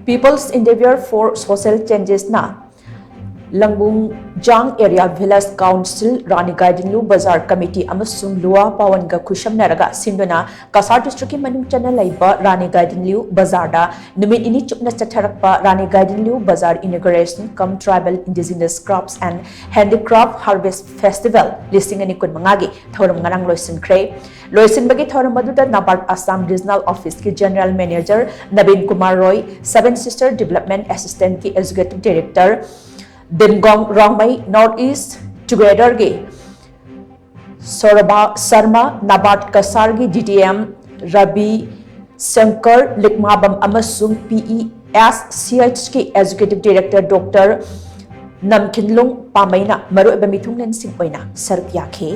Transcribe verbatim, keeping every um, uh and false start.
People's Endeavor for Social Changes ꯅ ꯂꯪꯕꯨꯡꯖꯥꯡ Area Village Council, ꯔꯥꯅꯤ ꯒꯥꯏꯗꯤꯟꯂꯤꯎ ꯕꯖꯥꯔ committee ꯑꯃꯁꯨꯡ ꯂꯨꯋꯥ ꯄꯥꯋꯟꯒ ꯈꯨꯠꯁꯝꯅꯔꯒ ꯁꯤꯟꯗꯨꯅ ꯀꯁꯥꯔ district ꯀꯤ ꯃꯅꯨꯡ ꯆꯟꯅ ꯂꯩꯕ ꯔꯥꯅꯤ ꯒꯥꯏꯗꯤꯟꯂꯤꯎ ꯕꯖꯥꯔꯗ ꯅꯨꯃꯤꯠ ꯅꯤꯅꯤ ꯆꯨꯞꯅ ꯆꯠꯊꯔꯛꯄ ꯔꯥꯅꯤ ꯒꯥꯏꯗꯤꯟꯂꯤꯎ ꯕꯖꯥꯔ Inauguration cum Tribal Indigenous Crafts and Handicraft Harvest Festival ꯂꯤꯁꯤꯡ ꯑꯅꯤ ꯀꯨꯟꯃꯉꯥꯒꯤ ꯊꯧꯔꯝ ꯉꯔꯥꯡ ꯂꯣꯏꯁꯤꯟꯈ꯭ꯔꯦ꯫ ꯂꯣꯏꯁꯤꯟꯕꯒꯤ ꯊꯧꯔꯝ ꯑꯗꯨꯗ NABARD Assam Regional Office ꯀꯤ General Manager ꯅꯕꯤꯟ ꯀꯨꯃꯥꯔ ꯔꯣꯏ, Seven Sister Development Assistant ꯀꯤ Executive Director ꯗꯤꯝꯒꯣꯡ Rongmei, North East Together ꯒꯤ ꯁꯧꯔꯚ Sharma, NABARD ꯀꯁꯥꯔꯒꯤ D D M Ravi Shankar ꯂꯤꯛꯃꯥꯕꯝ ꯑꯃꯁꯨꯡ P E S C H ꯀꯤ Executive Director Doctor ꯅꯝꯈꯤꯟꯂꯨꯡ ꯄꯥꯃꯩꯅ ꯃꯔꯨꯑꯣꯏꯕ ꯃꯤꯊꯨꯡꯂꯦꯟꯁꯤꯡ ꯑꯣꯏꯅ ꯁꯔꯨꯛ ꯌꯥꯈꯤ꯫